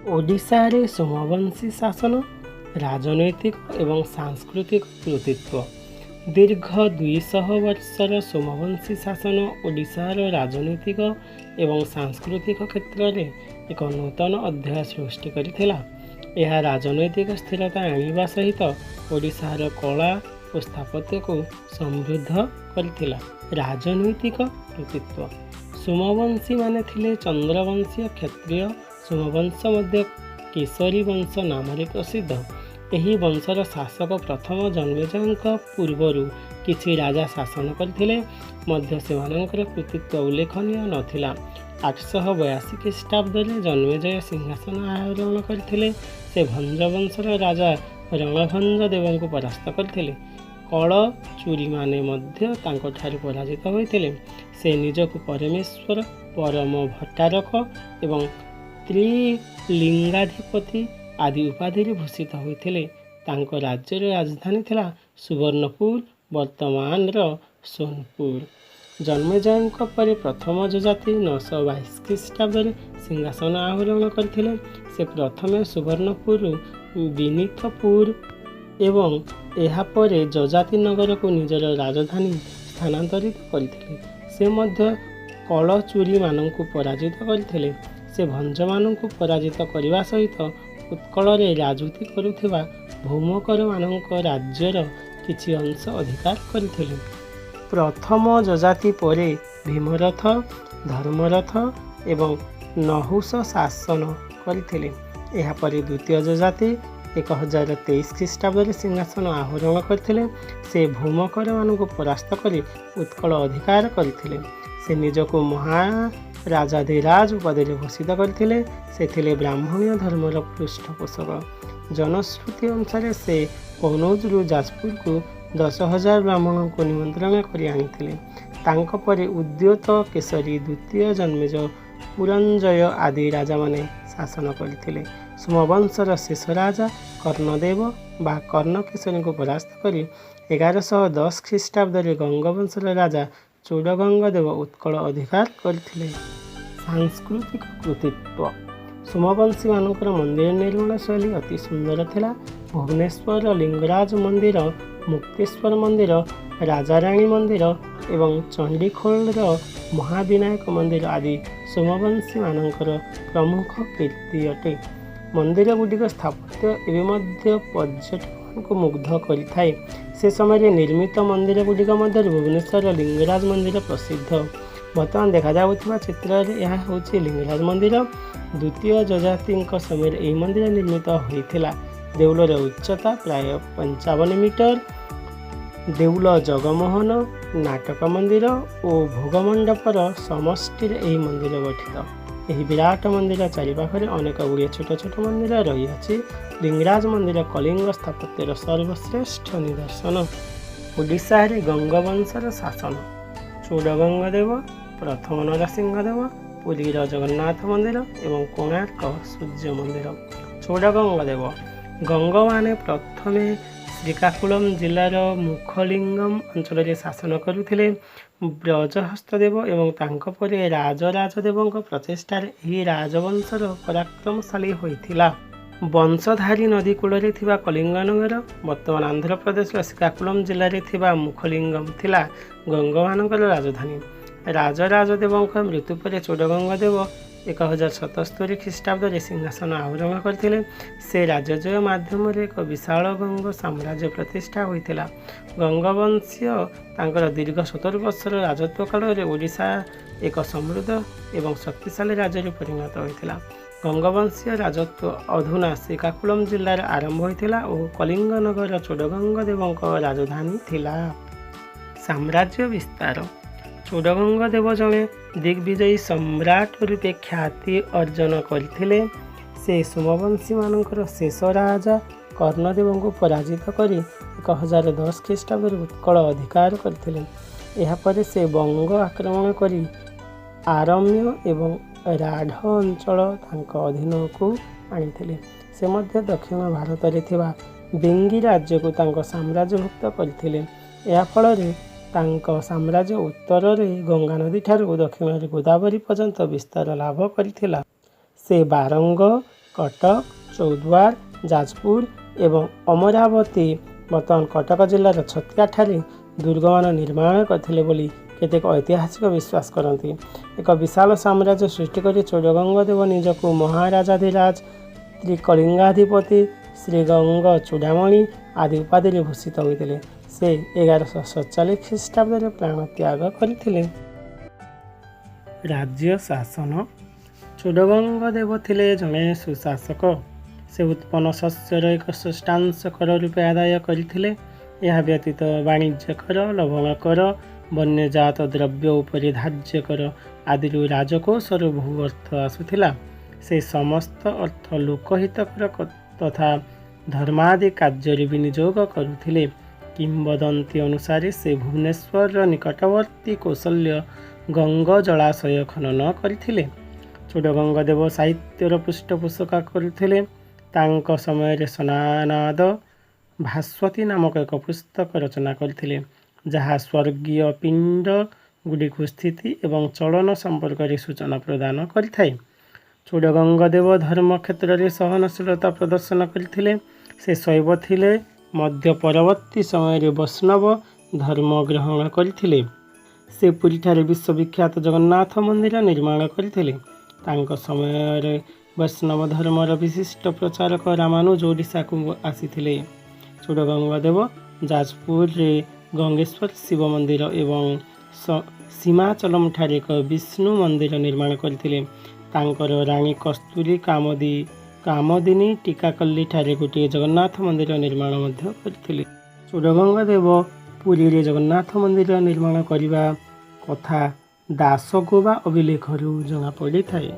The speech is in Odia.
ଓଡ଼ିଶାରେ ସୋମବଂଶୀ ଶାସନ, ରାଜନୈତିକ ଏବଂ ସାଂସ୍କୃତିକ କୃତିତ୍ୱ। ଦୀର୍ଘ 200 ବର୍ଷର ସୋମବଂଶୀ ଶାସନ ଓଡ଼ିଶାର ରାଜନୈତିକ ଏବଂ ସାଂସ୍କୃତିକ କ୍ଷେତ୍ରରେ ଏକ ନୂତନ ଅଧ୍ୟାୟ ସୃଷ୍ଟି କରିଥିଲା। ଏହା ରାଜନୈତିକ ସ୍ଥିରତା ଆଣିବା ସହିତ ଓଡ଼ିଶାର କଳା ଓ ସ୍ଥାପତ୍ୟକୁ ସମୃଦ୍ଧ କରିଥିଲା। ରାଜନୈତିକ କୃତିତ୍ୱ। ସୋମବଂଶୀମାନେ ଥିଲେ ଚନ୍ଦ୍ରବଂଶୀୟ କ୍ଷତ୍ରିୟ। ସୋମବଂଶ ମଧ୍ୟ କେଶରୀ ବଂଶ ନାମରେ ପ୍ରସିଦ୍ଧ। ଏହି ବଂଶର ଶାସକ ପ୍ରଥମ ଜନ୍ମେଜୟଙ୍କ ପୂର୍ବରୁ କିଛି ରାଜା ଶାସନ କରିଥିଲେ ମଧ୍ୟ ସେମାନଙ୍କର କୃତିତ୍ୱ ଉଲ୍ଲେଖନୀୟ ନଥିଲା। 882 ଖ୍ରୀଷ୍ଟାବ୍ଦରେ ଜନ୍ମେଜୟ ସିଂହାସନ ଆରୋହଣ କରିଥିଲେ। ସେ ଭଞ୍ଜବଂଶର ରାଜା ରଣଭଞ୍ଜ ଦେବଙ୍କୁ ପରାସ୍ତ କରିଥିଲେ। କଳଚୁରୀମାନେ ମଧ୍ୟ ତାଙ୍କଠାରୁ ପରାଜିତ ହୋଇଥିଲେ। ସେ ନିଜକୁ ପରମେଶ୍ୱର, ପରମ ଭଟ୍ଟାରକ ଏବଂ ତ୍ରିଲିଙ୍ଗାଧିପତି ଆଦି ଉପାଧିରେ ଭୂଷିତ ହୋଇଥିଲେ। ତାଙ୍କ ରାଜ୍ୟର ରାଜଧାନୀ ଥିଲା ସୁବର୍ଣ୍ଣପୁର, ବର୍ତ୍ତମାନର ସୋନପୁର। ଜନ୍ମେଜୟଙ୍କ ପରେ ପ୍ରଥମ ଯଯାତି 922 ଖ୍ରୀଷ୍ଟାବ୍ଦରେ ସିଂହାସନ ଆରୋହଣ କରିଥିଲେ। ସେ ପ୍ରଥମେ ସୁବର୍ଣ୍ଣପୁରରୁ ବିନୀତପୁର ଏବଂ ଏହାପରେ ଯଯାତି ନଗରକୁ ନିଜର ରାଜଧାନୀ ସ୍ଥାନାନ୍ତରିତ କରିଥିଲେ। ସେ ମଧ୍ୟ କଳଚୁରୀମାନଙ୍କୁ ପରାଜିତ କରିଥିଲେ। ସେ ଭଞ୍ଜମାନଙ୍କୁ ପରାଜିତ କରିବା ସହିତ ଉତ୍କଳରେ ରାଜୁତି କରୁଥିବା ଭୌମକରମାନଙ୍କ ରାଜ୍ୟର କିଛି ଅଂଶ ଅଧିକାର କରିଥିଲେ। ପ୍ରଥମ ଯଯାତି ପରେ ଭୀମରଥ, ଧର୍ମରଥ ଏବଂ ନହୁଷ ଶାସନ କରିଥିଲେ। ଏହାପରେ ଦ୍ୱିତୀୟ ଯଯାତି 1023 ଖ୍ରୀଷ୍ଟାବ୍ଦରେ ସିଂହାସନ ଆରୋହଣ କରିଥିଲେ। ସେ ଭୌମକରମାନଙ୍କୁ ପରାସ୍ତ କରି ଉତ୍କଳ ଅଧିକାର କରିଥିଲେ। ସେ ନିଜକୁ ମହାରାଜାଧିରାଜ ଉପାଧିରେ ଭୂଷିତ କରିଥିଲେ। ସେ ଥିଲେ ବ୍ରାହ୍ମଣ୍ୟ ଧର୍ମର ପୃଷ୍ଠପୋଷକ। ଜନଶ୍ରୁତି ଅନୁସାରେ ସେ କନୌଜରୁ ଯାଜପୁରକୁ 10,000 ବ୍ରାହ୍ମଣଙ୍କୁ ନିମନ୍ତ୍ରଣ କରି ଆଣିଥିଲେ। ତାଙ୍କ ପରେ ଉଦ୍ୟୋତ କେଶରୀ, ଦ୍ୱିତୀୟ ଜନ୍ମେଜୟ, ପୁରଞ୍ଜୟ ଆଦି ରାଜାମାନେ ଶାସନ କରିଥିଲେ। ସୋମବଂଶର ଶେଷ ରାଜା କର୍ଣ୍ଣଦେବ ବା କର୍ଣ୍ଣକେଶରୀଙ୍କୁ ପରାସ୍ତ କରି 1110 ଖ୍ରୀଷ୍ଟାବ୍ଦରେ ଗଙ୍ଗବଂଶର ରାଜା ଚୋଡ଼ଗଙ୍ଗ ଦେବ ଉତ୍କଳ ଅଧିକାର କରିଥିଲେ। ସାଂସ୍କୃତିକ କୃତିତ୍ୱ। ସୋମବଂଶୀମାନଙ୍କର ମନ୍ଦିର ନିର୍ମାଣ ଶୈଳୀ ଅତି ସୁନ୍ଦର ଥିଲା। ଭୁବନେଶ୍ୱରର ଲିଙ୍ଗରାଜ ମନ୍ଦିର, ମୁକ୍ତେଶ୍ୱର ମନ୍ଦିର, ରାଜାରାଣୀ ମନ୍ଦିର ଏବଂ ଚଣ୍ଡିଖୋଲର ମହାବିନାୟକ ମନ୍ଦିର ଆଦି ସୋମବଂଶୀମାନଙ୍କର ପ୍ରମୁଖ କୀର୍ତ୍ତି ଅଟେ। ମନ୍ଦିରଗୁଡ଼ିକ ସ୍ଥାପତ୍ୟ ଏବେ ମଧ୍ୟ ପର୍ଯ୍ୟଟକମାନଙ୍କୁ ମୁଗ୍ଧ କରିଥାଏ। ସେ ସମୟରେ ନିର୍ମିତ ମନ୍ଦିରଗୁଡ଼ିକ ମଧ୍ୟରୁ ଭୁବନେଶ୍ୱରର ଲିଙ୍ଗରାଜ ମନ୍ଦିର ପ୍ରସିଦ୍ଧ। ବର୍ତ୍ତମାନ ଦେଖାଯାଉଥିବା ଚିତ୍ରରେ ଏହା ହେଉଛି ଲିଙ୍ଗରାଜ ମନ୍ଦିର। ଦ୍ୱିତୀୟ ଯଯାତିଙ୍କ ସମୟରେ ଏହି ମନ୍ଦିର ନିର୍ମିତ ହୋଇଥିଲା। ଦେଉଳର ଉଚ୍ଚତା ପ୍ରାୟ 55 ମିଟର। ଦେଉଳ ଜଗମୋହନ, ନାଟକ ମନ୍ଦିର ଓ ଭୋଗମଣ୍ଡପର ସମଷ୍ଟିରେ ଏହି ମନ୍ଦିର ଗଠିତ। ଏହି ବିରାଟ ମନ୍ଦିର ଚାରିପାଖରେ ଅନେକ ଗୁଡ଼ିଏ ଛୋଟ ଛୋଟ ମନ୍ଦିର ରହିଅଛି। ଲିଙ୍ଗରାଜ ମନ୍ଦିର କଳିଙ୍ଗ ସ୍ଥାପତ୍ୟର ସର୍ବଶ୍ରେଷ୍ଠ ନିଦର୍ଶନ। ଓଡ଼ିଶାରେ ଗଙ୍ଗବଂଶର ଶାସନ। ଚୋଡ଼ଗଙ୍ଗ ଦେବ, ପ୍ରଥମ ନରସିଂହ ଦେବ, ପୁରୀର ଜଗନ୍ନାଥ ମନ୍ଦିର ଏବଂ କୋଣାର୍କ ସୂର୍ଯ୍ୟ ମନ୍ଦିର। ଚୋଡ଼ଗଙ୍ଗ ଦେବ। ଗଙ୍ଗମାନେ ପ୍ରଥମେ ଶ୍ରୀକାକୁଲମ ଜିଲ୍ଲାର ମୁଖଲିଙ୍ଗମ ଅଞ୍ଚଳରେ ଶାସନ କରୁଥିଲେ। ବ୍ରଜହସ୍ତ ଦେବ ଏବଂ ତାଙ୍କ ପରେ ରାଜରାଜ ଦେବଙ୍କ ପ୍ରଚେଷ୍ଟାରେ ଏହି ରାଜବଂଶର ପରାକ୍ରମଶାଳୀ ହୋଇଥିଲା। ବଂଶଧାରୀ ନଦୀ କୂଳରେ ଥିବା କଳିଙ୍ଗନଗର, ବର୍ତ୍ତମାନ ଆନ୍ଧ୍ରପ୍ରଦେଶର ଶ୍ରୀକାକୁଲମ ଜିଲ୍ଲାରେ ଥିବା ମୁଖଲିଙ୍ଗମ ଥିଲା ଗଙ୍ଗମାନଙ୍କର ରାଜଧାନୀ। ରାଜରାଜ ଦେବଙ୍କ ମୃତ୍ୟୁ ପରେ ଚୋଡ଼ଗଙ୍ଗ ଦେବ 1077 ଖ୍ରୀଷ୍ଟାବ୍ଦରେ ସିଂହାସନ ଆରୋହଣ କରିଥିଲେ। ସେ ରାଜ୍ୟଜୟ ମାଧ୍ୟମରେ ଏକ ବିଶାଳ ଗଙ୍ଗ ସାମ୍ରାଜ୍ୟ ପ୍ରତିଷ୍ଠା ହୋଇଥିଲା। ଗଙ୍ଗବଂଶୀୟ ତାଙ୍କର ଦୀର୍ଘ 70 ବର୍ଷର ରାଜତ୍ୱ କାଳରେ ଓଡ଼ିଶା ଏକ ସମୃଦ୍ଧ ଏବଂ ଶକ୍ତିଶାଳୀ ରାଜ୍ୟରେ ପରିଣତ ହୋଇଥିଲା। ଗଙ୍ଗବଂଶୀୟ ରାଜତ୍ୱ ଅଧୁନା ଶ୍ରୀକାକୁଲମ ଜିଲ୍ଲାରେ ଆରମ୍ଭ ହୋଇଥିଲା ଓ କଳିଙ୍ଗନଗର ଚୋଡ଼ଗଙ୍ଗ ଦେବଙ୍କ ରାଜଧାନୀ ଥିଲା। ସାମ୍ରାଜ୍ୟ ବିସ୍ତାର। ଚୋଡ଼ଗଙ୍ଗ ଦେବ ଜଣେ ଦିଗ୍ବିଜୟୀ ସମ୍ରାଟ ରୂପେ ଖ୍ୟାତି ଅର୍ଜନ କରିଥିଲେ। ସେ ସୋମବଂଶୀମାନଙ୍କର ଶେଷ ରାଜା କର୍ଣ୍ଣଦେବଙ୍କୁ ପରାଜିତ କରି 1010 ଖ୍ରୀଷ୍ଟାବ୍ଦରେ ଉତ୍କଳ ଅଧିକାର କରିଥିଲେ। ଏହାପରେ ସେ ବଙ୍ଗ ଆକ୍ରମଣ କରି ଆରଣ୍ୟ ଏବଂ ରାଢ଼ ଅଞ୍ଚଳ ତାଙ୍କ ଅଧୀନକୁ ଆଣିଥିଲେ। ସେ ମଧ୍ୟ ଦକ୍ଷିଣ ଭାରତରେ ଥିବା ବେଙ୍ଗୀ ରାଜ୍ୟକୁ ତାଙ୍କ ସାମ୍ରାଜ୍ୟଭୁକ୍ତ କରିଥିଲେ। ଏହା ଫଳରେ ତାଙ୍କ ସାମ୍ରାଜ୍ୟ ଉତ୍ତରରେ ଗଙ୍ଗାନଦୀଠାରୁ ଦକ୍ଷିଣରେ ଗୋଦାବରୀ ପର୍ଯ୍ୟନ୍ତ ବିସ୍ତାର ଲାଭ କରିଥିଲା। ସେ ବାରଙ୍ଗ, କଟକ, ଚୌଦ୍ୱାର, ଯାଜପୁର ଏବଂ ଅମରାବତୀ, ବର୍ତ୍ତମାନ କଟକ ଜିଲ୍ଲାର ଛତିଆଠାରେ ଦୁର୍ଗମାନ ନିର୍ମାଣ କରିଥିଲେ ବୋଲି କେତେକ ଐତିହାସିକ ବିଶ୍ୱାସ କରନ୍ତି। ଏକ ବିଶାଳ ସାମ୍ରାଜ୍ୟ ସୃଷ୍ଟି କରି ଚୋଡ଼ଗଙ୍ଗ ଦେବ ନିଜକୁ ମହାରାଜାଧିରାଜ, ତ୍ରିକଳିଙ୍ଗାଧିପତି, ଶ୍ରୀଗଙ୍ଗ ଚୂଡ଼ାମଣି ଆଦି ଉପାଧିରେ ଭୂଷିତ ହୋଇଥିଲେ। ସେ 1147 ଖ୍ରୀଷ୍ଟାବ୍ଦରେ ପ୍ରାଣତ୍ୟାଗ କରିଥିଲେ। ରାଜ୍ୟ ଶାସନ। ଚୋଡ଼ଗଙ୍ଗ ଦେବ ଥିଲେ ଜଣେ ସୁଶାସକ। ସେ ଉତ୍ପନ୍ନ ଶସ୍ୟର ଏକ ଷଷ୍ଠାଂଶ କର ରୂପେ ଆଦାୟ କରିଥିଲେ। ଏହା ବ୍ୟତୀତ ବାଣିଜ୍ୟ କର, ଲବଣ କର, ବନ୍ୟଜାତ ଦ୍ରବ୍ୟ ଉପରେ ଧାର୍ଯ୍ୟ କର ଆଦିରୁ ରାଜକୋଷରୁ ବହୁ ଅର୍ଥ ଆସୁଥିଲା। ସେ ସମସ୍ତ ଅର୍ଥ ଲୋକହିତକର ତଥା ଧର୍ମାଦି କାର୍ଯ୍ୟରେ ବିନିଯୋଗ କରୁଥିଲେ। କିମ୍ବଦନ୍ତୀ ଅନୁସାରେ ସେ ଭୁବନେଶ୍ୱରର ନିକଟବର୍ତ୍ତୀ କୌଶଲ୍ୟ ଗଙ୍ଗ ଜଳାଶୟ ଖନନ କରିଥିଲେ। ଚୋଡ଼ଗଙ୍ଗ ଦେବ ସାହିତ୍ୟର ପୃଷ୍ଠପୋଷକତା କରୁଥିଲେ। ତାଙ୍କ ସମୟରେ ସନାନନ୍ଦ ଭାସ୍ୱତୀ ନାମକ ଏକ ପୁସ୍ତକ ରଚନା କରିଥିଲେ, ଯାହା ସ୍ୱର୍ଗୀୟ ପିଣ୍ଡ ଗୁଡ଼ିକୁ ସ୍ଥିତି ଏବଂ ଚଳନ ସମ୍ପର୍କରେ ସୂଚନା ପ୍ରଦାନ କରିଥାଏ। ଚୋଡ଼ଗଙ୍ଗ ଦେବ ଧର୍ମ କ୍ଷେତ୍ରରେ ସହନଶୀଳତା ପ୍ରଦର୍ଶନ କରିଥିଲେ। ସେ ଶୈବ ଥିଲେ ମଧ୍ୟ ପରବର୍ତ୍ତୀ ସମୟରେ ବୈଷ୍ଣବ ଧର୍ମ ଗ୍ରହଣ କରିଥିଲେ। ସେ ପୁରୀଠାରେ ବିଶ୍ୱବିଖ୍ୟାତ ଜଗନ୍ନାଥ ମନ୍ଦିର ନିର୍ମାଣ କରିଥିଲେ। ତାଙ୍କ ସମୟରେ ବୈଷ୍ଣବ ଧର୍ମର ବିଶିଷ୍ଟ ପ୍ରଚାରକ ରାମାନୁଜ ଓଡ଼ିଶାକୁ ଆସିଥିଲେ। ଚୋଡ଼ଗଙ୍ଗ ଦେବ ଯାଜପୁରରେ ଗଙ୍ଗେଶ୍ୱର ଶିବ ମନ୍ଦିର ଏବଂ ସୀମାଚଲମଠାରେ ଏକ ବିଷ୍ଣୁ ମନ୍ଦିର ନିର୍ମାଣ କରିଥିଲେ। ତାଙ୍କର ରାଣୀ କସ୍ତୁରୀ କାମଦିନୀ ଟିକାକଲ୍ଲୀଠାରେ ଗୋଟିଏ ଜଗନ୍ନାଥ ମନ୍ଦିର ନିର୍ମାଣ ମଧ୍ୟ କରିଥିଲେ। ଚୋଡ଼ଗଙ୍ଗ ଦେବ ପୁରୀରେ ଜଗନ୍ନାଥ ମନ୍ଦିର ନିର୍ମାଣ କରିବା କଥା ଦାସଗୋବା ଅଭିଲେଖରୁ ଜଣାପଡ଼ିଥାଏ।